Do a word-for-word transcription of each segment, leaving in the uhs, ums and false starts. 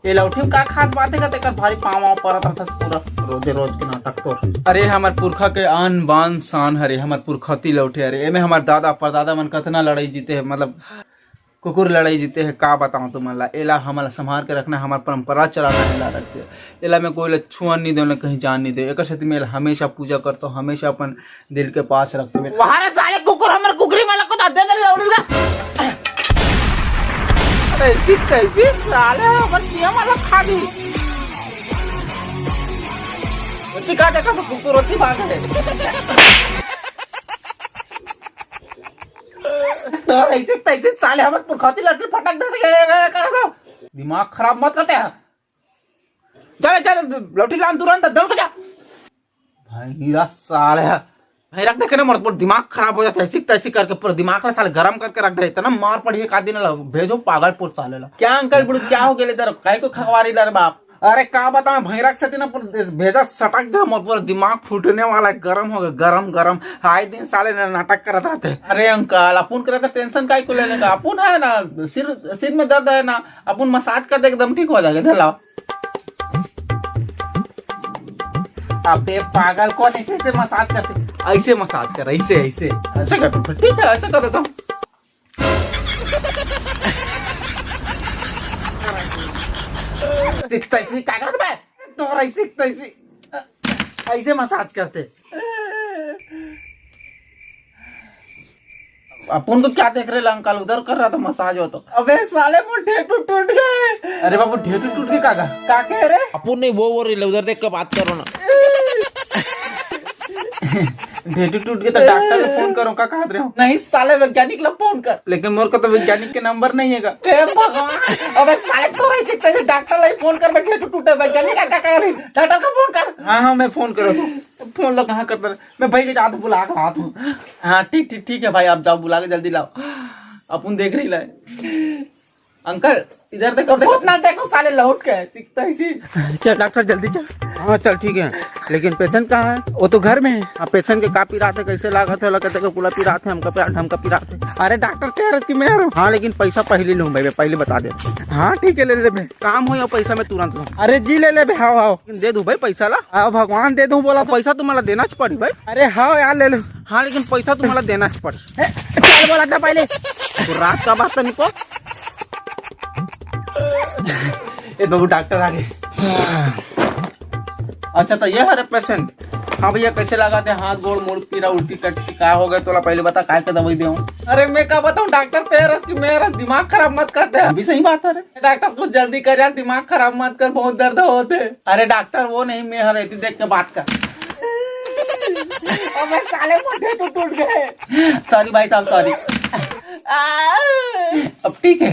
ये लौठी में का खास बात हे का, तेकर भारी पाँव वाँव परत रहथस पूरा रोजे रोज के नाटक तोर। अरे हमर पुरखा के आन बान शान हरे, हमर पुरखौती लौठी हरे। एमे हमर दादा परदादा मन कतना लड़ाई जीते हे, मतलब कुकुर लड़ाई जीते हे, का बताऊं तुमन ला। एला हमन ला संभाल के रखना, हमर परंपरा चलाना हे, ला रखते। एला मैं कोई ला छुअन नहीं देव, ना कहीं जान नहीं देव। एकर सेती मैं एला हमेशा पूजा करतो, हमेशा अपन दिल के पास रखते। वहां रे साले कुकुर, हमर कुकरी मन ला कुदा दे दे लौड़ी का। ऐसी तैसी साले हमर सीएम वाला खा दी। ओती का देखा तो कुकुर ओती भाग है। तो ऐसे तैसे साले हमर पुरखौती लट्टी फटक दे गए, गए, कर दो। दिमाग खराब मत करते हैं। चल, चल, लौठी लान तुरंत, दौड़ के जा। भाई, हीरा साले। भाई, रख दे के ना, मोर, मोर दिमाग खराब हो जाता है। ऐसी तैसी करके पूरा दिमाग ला साले गरम करके रख दे। इतना मार पड़ी है, का दिन ला भेजो पागलपुर साले ला। क्या अंकल बुढ़ू, क्या हो गया इधर? काहे को खखवारी ला रे बाप? अरे, का बताऊं, भैरक से ना पूरा भेजा सटक गया, मोर पूरा दिमाग फूटने वाला है, गरम हो गया, गरम, गरम। आए दिन साले ना नाटक करत रहते। अरे अंकल, अपुन करे तो टेंशन काहे को लेने का? अपुन है ना, सिर, सिर में दर्द है ना, अपुन मसाज कर दे, एकदम ठीक हो जाएगा। इधर लाओ। अबे पागल, कौन ऐसे, ऐसे मसाज करते? ऐसे मसाज कर, ऐसे, ऐसे। ऐसे कर दो, ठीक है, ऐसे कर देता हूँ। सिकता इसी कागज में, तो ऐसे, ऐसे, ऐसे मसाज करते। अपुन को क्या देख रहे ला अंकल, उधर कर रहा था मसाज हो तो। अबे साले, वो ढेटू टूट गए। अरे बाबू, ढेटू टूट गए काका? का कह रहे? अपुन नहीं, वो, वो रही, उधर देख के बात करो ना। ढेटू टूट गए तो डॉक्टर को फोन करो, का कहत रहे हो? नहीं साले, वैज्ञानिक ला फोन कर। लेकिन मोर को तो वैज्ञानिक के नंबर नहीं है का। हे भगवान, अबे साले, तो ऐसे कैसे डॉक्टर ला फोन कर, मैं ढेटू टूटे, वैज्ञानिक का, का कह रही? डॉक्टर को फोन कर। हाँ, हाँ, मैं फोन करो तू। फोन लो, कहाँ करता रहे? मैं भाई के जात बुला के लात हूँ। हाँ, ठीक, ठीक, ठीक है भाई, आप जाओ, बुला के जल्दी लाओ। अपुन देख रही ला। अंकल, इधर देखो, देखो। बहुत ना देखो साले, लौट के सिकता इसी। चल डॉक्टर, जल्दी चल। हाँ, चल, ठीक है, लेकिन पेशेंट कहाँ है? वो तो घर में है। अब पेशेंट के का पिरात है, कैसे लागत है, ओला कहते के कुला पिरात है, हमका पिरात, हमका पिरात है। अरे डॉक्टर, तेरा की मैं हूँ। हाँ, लेकिन पैसा पहले लूँ भाई, मैं पहले बता दे। हाँ, ठीक है, ले ले भाई। काम हो या पैसा मैं तुरंत लूँ। अरे जी, ले ले भाई, हाव, हाव। दे दूँ भाई पैसा ला। हाँ, भगवान दे दूँ बोला, पैसा तुम्हाला देना च पड़ी भाई। अरे हाँ यार, ले लो। हाँ, लेकिन पैसा तुम्हाला देना च पड़ी। ए, चल बोला था पहले। तो रात का बात तो निको। ए बाबू, डॉक्टर आ गए। अच्छा, तो ये हरे पेशेंट। हाँ भैया, कैसे लगा थे हाथ गोड़ मुड़ पीरा उल्टी टट्टी का हो गए? तोला पहले बता, काय का दवाई देऊं? अरे मैं का बताऊं डॉक्टर, तेरस की मेरा दिमाग खराब मत कर दे। अभी सही बात है रे। डॉक्टर, कुछ जल्दी कर यार, दिमाग खराब मत कर, बहुत दर्द होते। अरे डॉक्टर, वो नहीं, मैं हर एती देख के बात कर। अबे साले, मोटे तो टूट गए। सॉरी भाई साहब, सॉरी। अब ठीक है।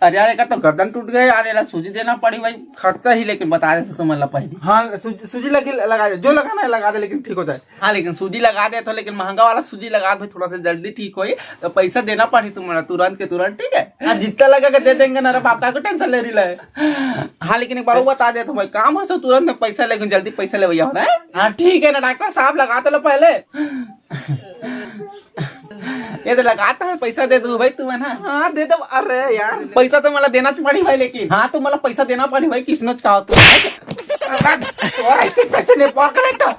अरे यार, एक तो गर्दन टूट गए यार, एला सूजी देना पड़ी भाई, खर्चा ही, लेकिन बता देते तुम, मतलब पहले। हाँ, सूजी, सूजी लगी, लगा दे, जो लगाना है लगा दे, लेकिन ठीक हो जाए। हाँ, लेकिन सूजी लगा दे तो, लेकिन महंगा वाला सूजी लगा दे, थोड़ा सा जल्दी ठीक होई, तो पैसा देना पड़ी तुम्हारा तुरंत के तुरंत, ठीक है? हाँ, जितना लगेगा दे देंगे ना रे बाप, का को टेंशन ले रही है? हाँ, लेकिन एक बार वो बता दे तो भाई, काम हो सो तुरंत में पैसा, लेकिन जल्दी पैसा ले भैया, हो रहा है? हाँ, ठीक है ना डॉक्टर साहब, लगा तो लो पहले। ये तो लगाता है, पैसा दे दो भाई, तू है ना? हाँ, दे दो। अरे यार, पैसा तो मला देना पड़ी भाई, लेकिन हाँ, तो मला पैसा देना पड़ी भाई, किसने कहा तू? और ऐसे पैसे नहीं पकड़े तो।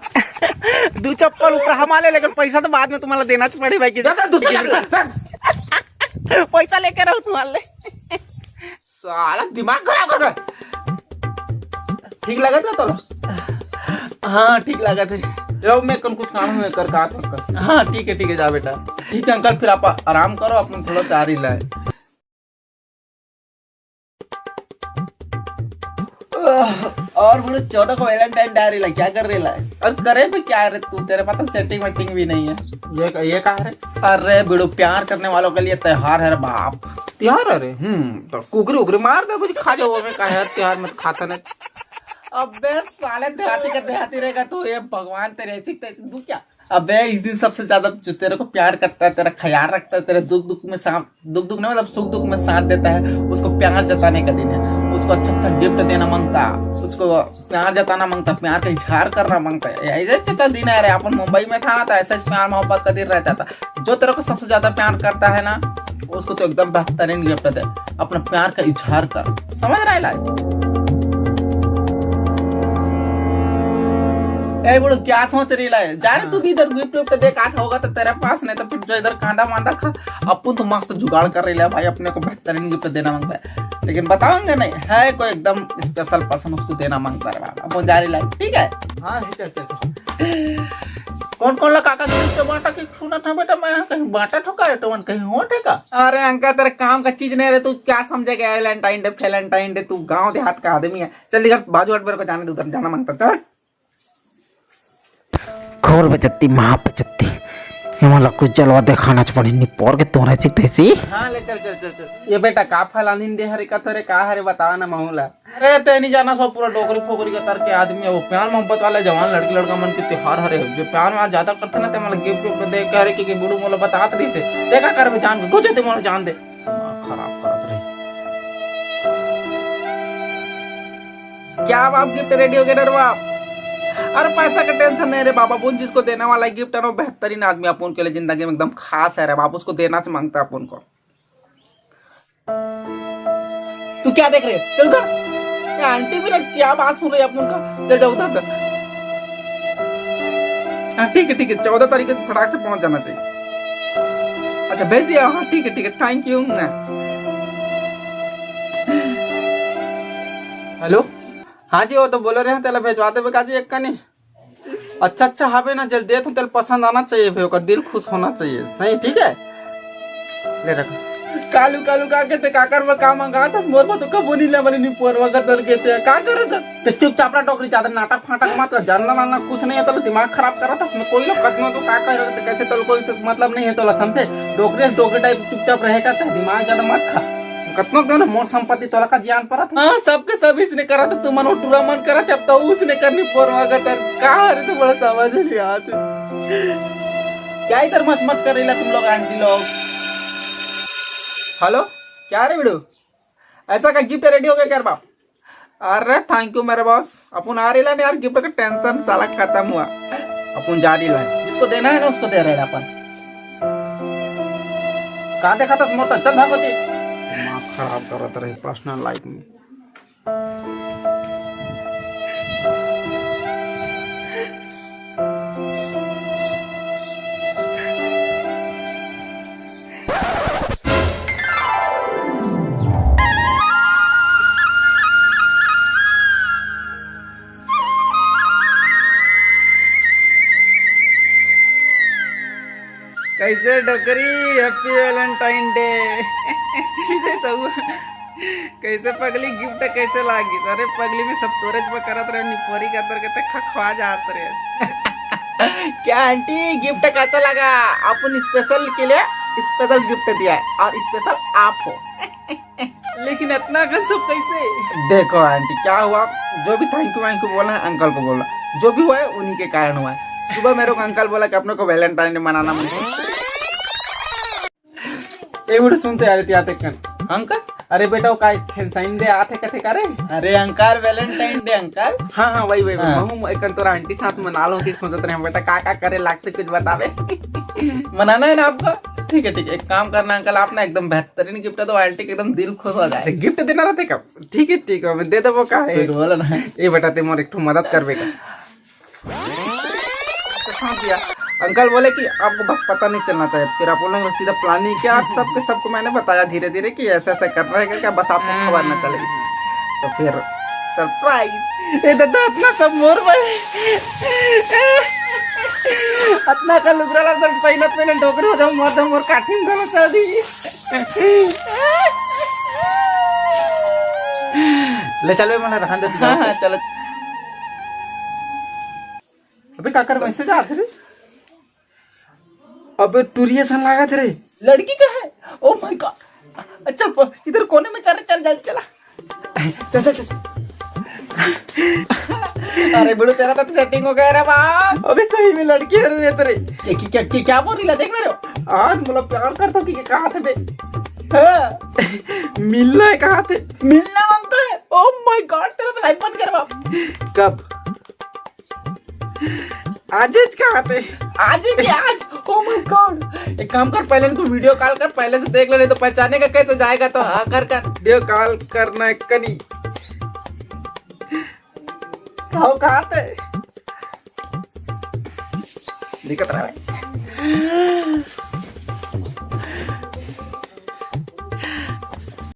दो चप्पल ऊपर हम ले, लेकिन पैसा तो बाद में तुम्हाला देना पड़ी भाई, किसी ज्यादा दूसरा पैसा लेके रहो तुम्हारे। साला दिमाग खराब कर रहा है। ठीक लगा था तो? हाँ, ठीक लगा था। जाओ, मैं कल कुछ काम है, कर, कहा था कर। हाँ, ठीक है, ठीक है, जा बेटा। ठीक है अंकल, फिर आप आराम करो, अपन थोड़ा चार ही लाए। और बोले, चौदह को वैलेंटाइन डायरी ला, क्या कर रहे ला? और करे पे क्या है रे तू? तेरे पास तो सेटिंग वेटिंग भी नहीं है। ये, ये कहा रे? अरे बिड़ू, प्यार करने वालों के लिए त्योहार है रे बाप। त्योहार है रे? हम्म, तो कुकरी उकरी मार दे, कुछ खा जाओ, हमें का है त्योहार में तो खाता नहीं। अबे साले, देहाती का देहाती रहेगा तो, ये भगवान, तेरे ऐसी तैसी, तू क्या? अबे इस दिन सबसे ज्यादा जो तेरे को प्यार करता है, तेरा ख्याल रखता है, तेरे दुख दुख में साथ, दुख दुख ना, मतलब सुख दुख में साथ देता है, उसको प्यार जताने का दिन है। उसको अच्छा अच्छा गिफ्ट देना मांगता, उसको प्यार जताना मांगता, प्यार का इजहार करना मांगता है। ऐसे तो दिन है रे, अपन मुंबई में था ना, तो ऐसा ही प्यार मोहब्बत का दिन रहता था। जो तेरे को सबसे ज्यादा प्यार करता है ना, उसको तो एकदम बेहतरीन गिफ्ट दे, अपना प्यार का इजहार कर। समझ रहा है लाइफ? ए बुढ़ू, क्या सोच रही है? जा रे, तू भी इधर गिफ्ट विफ्ट देख, आत होगा तो तेरे पास, नहीं तो फिर जो इधर कांदा मांदा खा। अपन तो मस्त जुगाड़ कर रही है भाई, अपने को बेहतरीन गिफ्ट देना मांगता है, लेकिन बताऊंगा नहीं, है कोई एकदम स्पेशल पर्सन, उसको देना मांगता है बाबा। अब वो जा रही है, ठीक है? हाँ, चल, चल, चल। कौन कौन ला काका गिफ्ट बांटा के सुना था बेटा, मैं कहीं बांटा ठोका है तो मन कहीं हो ठेका। अरे अंकल, तेरे काम का चीज नहीं रहे, तू क्या समझेगा? वैलेंटाइन डे, फैलेंटाइन डे, तू गांव देहात का आदमी है। चल इधर बाजू हट, मेरे को जाने दे, उधर जाना मांगता, चल। घोर बेइज्जती, महा बेइज्जती। ये वाला कुछ जलवा दिखाना पड़े, निपोर के तोरे चिक तैसी। हाँ, ले चल, चल, चल, चल। ये बेटा का फलानिन दे हरे, का तोरे का हरे, बता ना महूला। अरे ते नहीं जाना, सब पूरा डोकरी फोकरी का तर के आदमी है। वो प्यार मोहब्बत वाले जवान लड़की लड़का मन के त्योहार हरे, जो प्यार व्यार ज्यादा करते ना, ते मतलब गिफ्ट विफ्ट दे कह रहे कि, कि बुढ़ू मोला बतात रही से। ते का करबे जान के, कुछ ते मोला जान दे। दिमाग खराब करत रही। क्या बाप, गिफ्ट रेडी हो गया डर बाप? अरे पैसा का टेंशन नहीं रे बाबा, अपन जिसको देने वाला है गिफ्ट है ना, वो बेहतरीन आदमी, अपन के लिए जिंदगी में एकदम खास है रे बाप, उसको देना से मांगता है अपन को। तू क्या देख रहे है? चल उधर। ये आंटी भी ना क्या बात सुन रही है अपन का। चल जाओ उधर, उधर। हाँ ठीक है, ठीक है, चौदह तारीख को फटाक से पहुंच जाना चाहिए। अच्छा भेज दिया, हाँ ठीक है, ठीक है, थैंक यू। हेलो, हाँ जी, वो तो बोले रहे हैं, तेला भेजवा देबे का जी एक कनी। अच्छा, अच्छा, हवे ना, जल्दी देत हूँ, तेल पसंद आना चाहिए भाई, ओकर दिल खुश होना चाहिए, सही, ठीक है? ले रख। कालू, कालू, का कहते, काकर में का मंगा था, मोर में तो कबो नहीं ले, वाली नहीं पोरवा का दर कहते हैं, का करे था? ते चुपचाप रह, डोकरी ज्यादा नाटक फाटक मत कर, जानना मानना कुछ नहीं है, तो दिमाग खराब करा था, उसमें कोई लोग कदम तो का कह रहे थे, कैसे तो कोई से मतलब नहीं है, तो समझे, डोकरी, डोकरी टाइप चुपचाप रहेगा, ते दिमाग ज्यादा मत खा। कतनो दिन मोर संपत्ति तोला का जियान परत हे। हाँ, सबके सब इसने करा था, तुमन वो टूरा मन करा था, अब तो उसने करनी पोरवा का तर। का रे, तुम्हारा समझ नहीं आते। क्या इधर मच मच कर रही तुम लोग, आंटी लोग? हेलो, क्या रे बिड़ू, ऐसा का गिफ्ट रेडी हो गया क्या रे बाप? अरे थैंक यू मेरे बॉस, अपन आ रही ला ना यार, गिफ्ट का टेंशन साला खत्म हुआ, अपन जा रही ला, जिसको देना है ना उसको दे रहे हैं अपन। का देखा था मोटा, चल भागो जी। दिमाग खराब करत रहे पर्सनल लाइफ में। कैसे डोकरी, हैप्पी वैलेंटाइन डे। ठीक है तो हुआ। कैसे पगली गिफ्ट कैसे लागी? अरे पगली में सब तोरे जब करत रहे, निपोरी का तर के ते खखवा जात रहे। क्या आंटी, गिफ्ट कैसा लगा? अपन स्पेशल के लिए स्पेशल गिफ्ट दिया है और स्पेशल आप हो। लेकिन इतना अकल सब कैसे? देखो आंटी, क्या हुआ, जो भी थैंक यू वैंक यू बोलना है अंकल को बोलना, जो भी हुआ है उन्हीं के कारण हुआ है। सुबह मेरे को अंकल बोला कि अपने को वैलेंटाइन डे मनाना मन है। ए बुढ़ू सुनते यार, इतिया ते कन। अंकल? अरे बेटा, वो का थेंसाइन दे आथे कथे का रे? अरे अंकल, वैलेंटाइन डे अंकल। हाँ, हाँ, वही, वही, वही। हाँ। महू एकन तोरा आंटी साथ मना लो कि सोचत रहे बेटा, का, का करे लागते कुछ बतावे। मनाना है ना आपको? ठीक है, ठीक है, एक काम करना अंकल, आप ना एकदम बेहतरीन गिफ्ट दो, आंटी के एकदम दिल खुश हो जाए। गिफ्ट देना रहते का? ठीक है, ठीक है, मैं दे देबो का है। कोई बोला ना। ए बेटा, ते मोर एक ठो मदद करबे का? तो सुन दिया। अंकल बोले कि आपको बस पता नहीं चलना चाहिए, फिर आप बोलेंगे सीधा प्लानिंग किया, और सबके सबको मैंने बताया धीरे धीरे कि ऐसा ऐसा करना है क्या, बस आपको खबर ना चले इसमें। तो फिर सरप्राइज। ए दादा, इतना सब मोर भाई। इतना का लुगरा ला सब पहले पहले डोकरी हो जाओ, मर जाओ, मोर काठिन गलत शादी। ले चल बे, मने रहन दे तू। हाँ, हाँ, चलो। अबे काकर मैसेज आत रे? अबे टुरिया सन लागत रे। लड़की का है? Oh my God। चल को-, इधर कोने में चल, चल, चल, चला। चल, चल, चल। अरे बुढ़ू, तेरा तो सेटिंग हो गया रे बाप। अबे सही में लड़की है रे तेरे। क्या, क्या, क्या, क्या बोल रही ला? देख ना रे। आज मतलब प्यार करता कि कहा थे बे? हाँ। मिलना है कहा थे? मिलना मांगता है? Oh my God, तेरा तो लाइफ बन गया रे बाप। कब? आज ही कहा थे? आज ही के आज। Oh my God। एक काम कर, पहले ना तू वीडियो कॉल कर, पहले से देख ले, नहीं तो पहचानेगा कैसे, जाएगा तो। हाँ, कर, कर। वीडियो कॉल करना है कनी। आओ, कहा थे? दिक्कत रहा है।